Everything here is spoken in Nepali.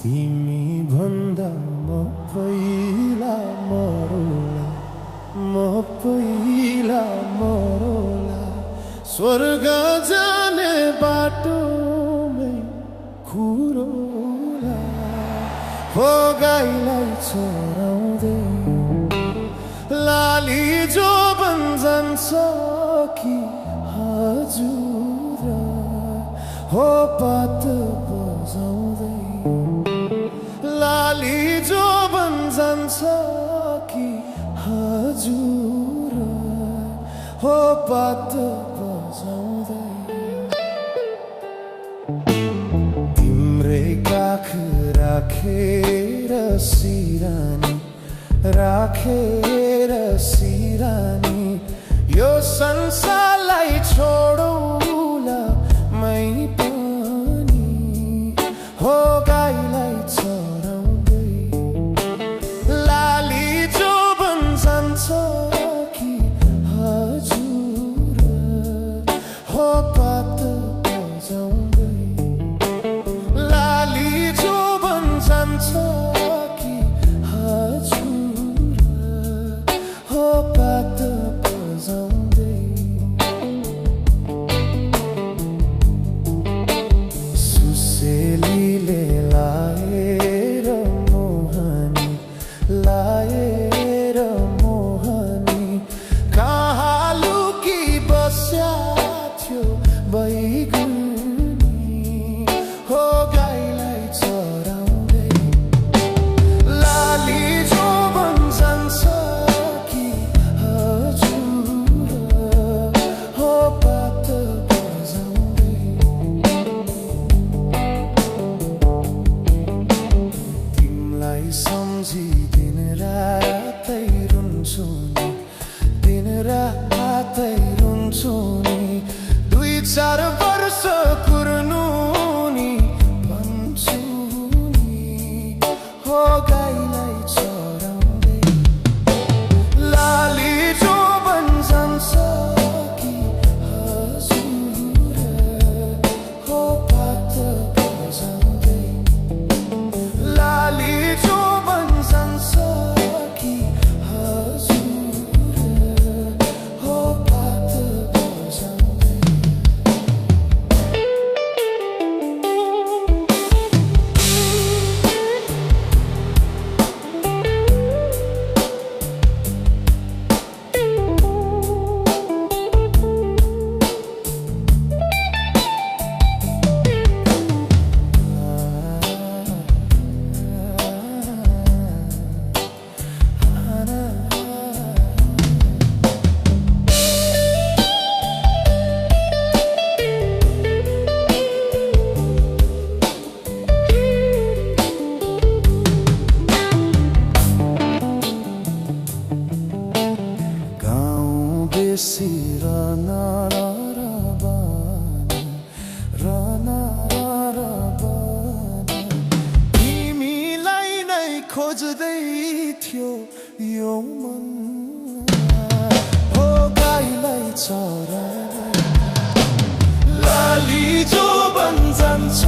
तिमी भन्दा म पहिला मरौला, म पहिला मरौला। स्वर्ग जाने बाटोमै खुरौला, हो गाईलाई चराउँदै लाली जो बन जान्छ कि हजुर, हो पात बजाउँदै लाली जो बन जान्छ कि हजुर, हो पात बजाउँदै। तिम्रै काख राखेर सिरानी, राखेर सिरानी, यो संसारलाई छोडौला मै पनि, हो गाईलाई चराउँदै लाली जो बन जान्छ कि हजुर, हो पात बजाउँदै लाली जो बन जान्छ कि हजुर, हो पात बजाउँदै। सुसेलीले लाएर मोहनी, लाएर मोहनी, कहाँ लुकी बस्या थियो बैगुनी, हो गाईलाई चराउँदै लाली जो बन जान्छ कि हजुर, हो पात बजाउँदै। तिमीलाई सम्झी दिन रातै रुन्छु नि, दिन रातै रुन्छु नि, 2-4 वर्ष कुर्नु नि भन्छु नि, हो गाईलाई चराउँदै लाली जो बन जान्छ कि हजुर, हो पात बजाउँदै लाली जो बन जान्छ कि हजुर, हो पात बजाउँदै। बेसी रना तिमीलाई नै खोज्दै थियो यो मन, हो गाईलाई चराउँदै लाली जो बन जान्छ